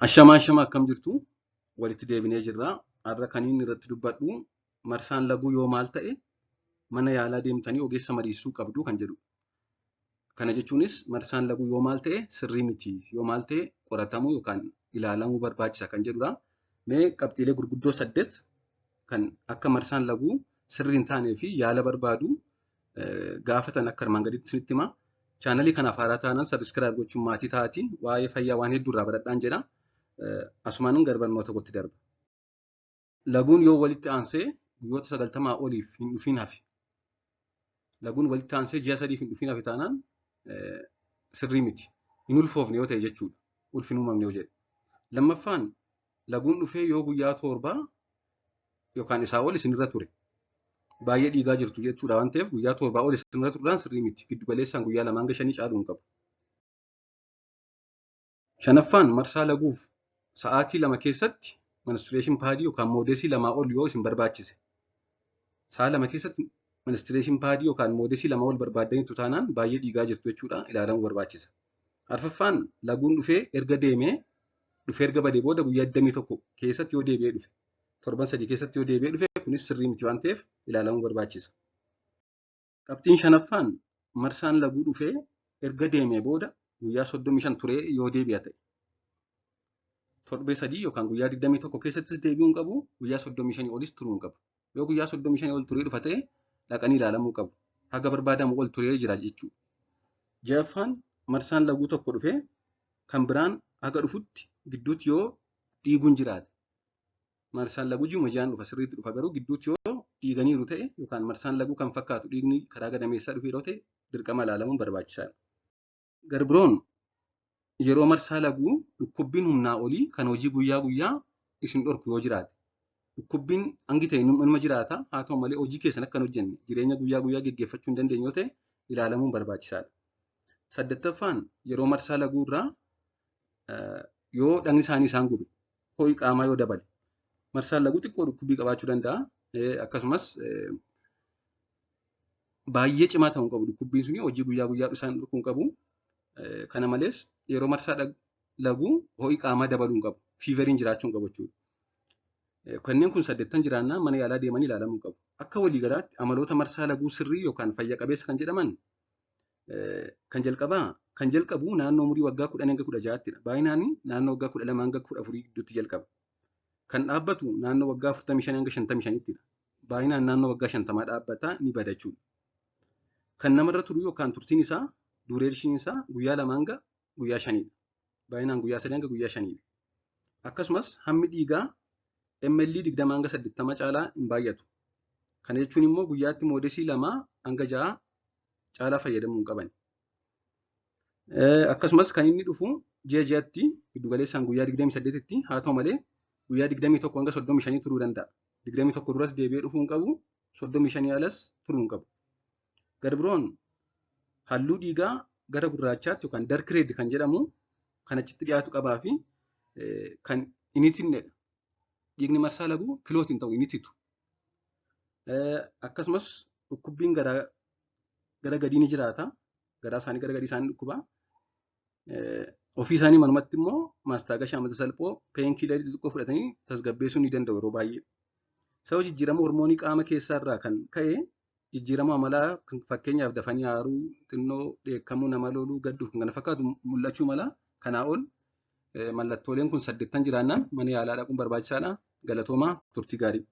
Ashamaa ashamaa akkam jirtu? Walitti deebinee jirra. Har'a kan inni irratti dubbadhu marsaan laguu yoo maal ta'e mana yaalaa deemtanii ogeessa mariisuu qabdu kan jedhudha. Kana jechuunis marsaan laguu yoo maal ta'e sirrii miti, yoo maal ta'e qoratamuu yookaan ilaalamuu barbaachisa kan jedhudha. Mee qabxiilee gurguddoo 8 kan akka marsaan laguu sirrii hin taanee fi yaala barbaadu gaafatan akka armaan gaditti isinitti hima. Chaanalii kanaaf haaraa taanaan sabiskiraayib gochuun maatii ta'aatii waa'ee fayyaa waan hedduu irraa baradhaan jedha. Asumaan gara barnoota kootti darba. Laguun yoo walitti aansee guyyoota 90 oliif hin dhufiin hafe. Laguun walitti aansee ji'a 3f hin dhufiin hafe taanaan sirrii miti. Hin ulfoofne yoo ta'e jechuudha. Ulfi hin uumamne yoo jedhe. Lammaffaan laguun dhufee yoo guyyaa 7 yookaan isaa ol isinirra ture. Baay'ee dhiigaa jirtu jechuudha waan ta'eef guyyaa 7 ol isinirra turuudhaan sirrii miti. Giddu galeessaan guyyaa 2 hanga 5 caaluu hin qabu. Shanaffaan marsaa laguuf sa'aatii 2 keessatti menstruation paadii yookaan moodesii 2 ol yoo isin barbaachise. Sa'a 2 keessatti menstruation paadii yookaan moodesii 2 ol barbaaddaniitu taanaan baay'ee dhiigaa jirtu jechuudha ilaalamuu barbaachisa. Arfaffaan laguun dhufee erga deemee dhufee erga badee booda guyyaa 21 keessatti yoo deebi'ee dhufe. Torban 3 keessatti yoo deebi'ee dhufe kunis sirrii miti waan ta'eef ilaalamuu barbaachisa. Qabxiin shanaffaan marsaan laguu dhufee erga deemee booda guyyaa 35 turee yoo deebi'a ta'e. Torbee 3 yookaan guyyaa 21 keessattis deebi'uu hin qabu, guyyaa 35 olis turuu hin qabu. Yoo guyyaa 35 ol turee dhufa ta'e dhaqanii ilaalamuu qabu. Haga barbaadamu ol turee jira jechuudha. Ja'affaan marsaan laguu tokko dhufee kan biraan haga dhufutti gidduutti yoo dhiiguun jiraate. Marsaan laguu ji'uma ji'aan dhufa sirriitti dhufa garuu gidduutti yoo dhiiganiiru ta'e yookaan marsaan laguu kan fakkaatu dhiigni karaa gadameessaa dhufe yeroo ta'e dirqama ilaalamuun barbaachisaadha. Garbiroon yeroo marsaa laguu dhukkubbiin humnaa olii kan hojii guyyaa guyyaa isin dhorku yoo jiraate. Dhukkubbiin hangi ta'e inuma jiraata haa ta'u malee hojii keessan akka hin hojjenne jireenya guyyaa guyyaa geggeeffachuu hin dandeenye yoo ta'e ilaalamuun barbaachisaadha. Saddettaffaan yeroo marsaa laguu irraa yoo dhagni isaanii isaan gube ho'i qaamaa yoo dabale marsaan laguu xiqqoo dhukkubbii qabaachuu danda'a. Akkasumas baay'ee cimaa ta'uu hin qabu dhukkubbiin suni hojii guyyaa guyyaa isaan dhorkuu hin qabu. Kana malees yeroo marsaa laguu ho'i qaamaa dabaluu hin qabu. Fiiveriin jiraachuu hin qabu jechuudha. Kanneen kun 8 jiraannaan mana yaalaa deemanii ilaalamuu qabu. Akka waliigalaatti amaloota marsaa laguu sirrii yookaan fayya qabeessa kan jedhaman kan jalqabaa kan jalqabu naannoo umurii waggaa 10 hanga 16ttidha. Baay'inaan naannoo waggaa 12 hanga 14 gidduutti jalqaba. Kan dhaabbatu naannoo waggaa 45 hanga 55ttidha. Baay'inaan naannoo waggaa 50 dhaabbata ni bada jechuudha. Kan namarra turu yookaan turtiin isaa dureeshiin isaa guyyaa 2 hanga guyyaa 5dha. Baay'inaan guyyaa 3 hanga guyyaa 5dha. Akkasumas hammi dhiigaa ml 20 hanga 80 caalaa hin baay'atu. Kana jechuun immoo guyyaatti moodesii 2 hanga 6 caalaa fayyadamuu hin qaban. Akkasumas kan inni dhufu ji'a ji'atti giddugaleessaan guyyaa 28tti haa ta'u malee guyyaa 21 hanga 35 turuu danda'a. 21 duras deebi'ee dhufuu hin qabu, 35 alas turuu hin qabu. Garbiroon halluu dhiigaa gara gurraachaatti yookaan dark red kan jedhamu kan achitti dhiyaatu qabaa fi kan hin itinnedha. Dhiigni marsaa laguu kiloot hin ta'u hin ititu. Akkasumas dhukkubbiin gara gadii ni jiraata. Garaa isaanii gara gadii isaanii dhukkuba. Ofii isaanii manumatti immoo maastaagashaa mata salphoo peenkiilarii xixiqqoo fudhatanii tasgabbeessuu ni danda'u yeroo baay'ee. Sababa jijjiirama hormoonii qaama keessaa irraa kan ka'e jijjiirama amalaa fakkeenyaaf dafanii aaruu, xinnoo dheekkamuu, nama loluu, gadduuf kan kana fakkaatu mul'achuu mala. Kanaa ol mallattooleen kun 8 jiraannaan mana yaalaa dhaquun barbaachisaadha. Galatoomaa turtii gaarii.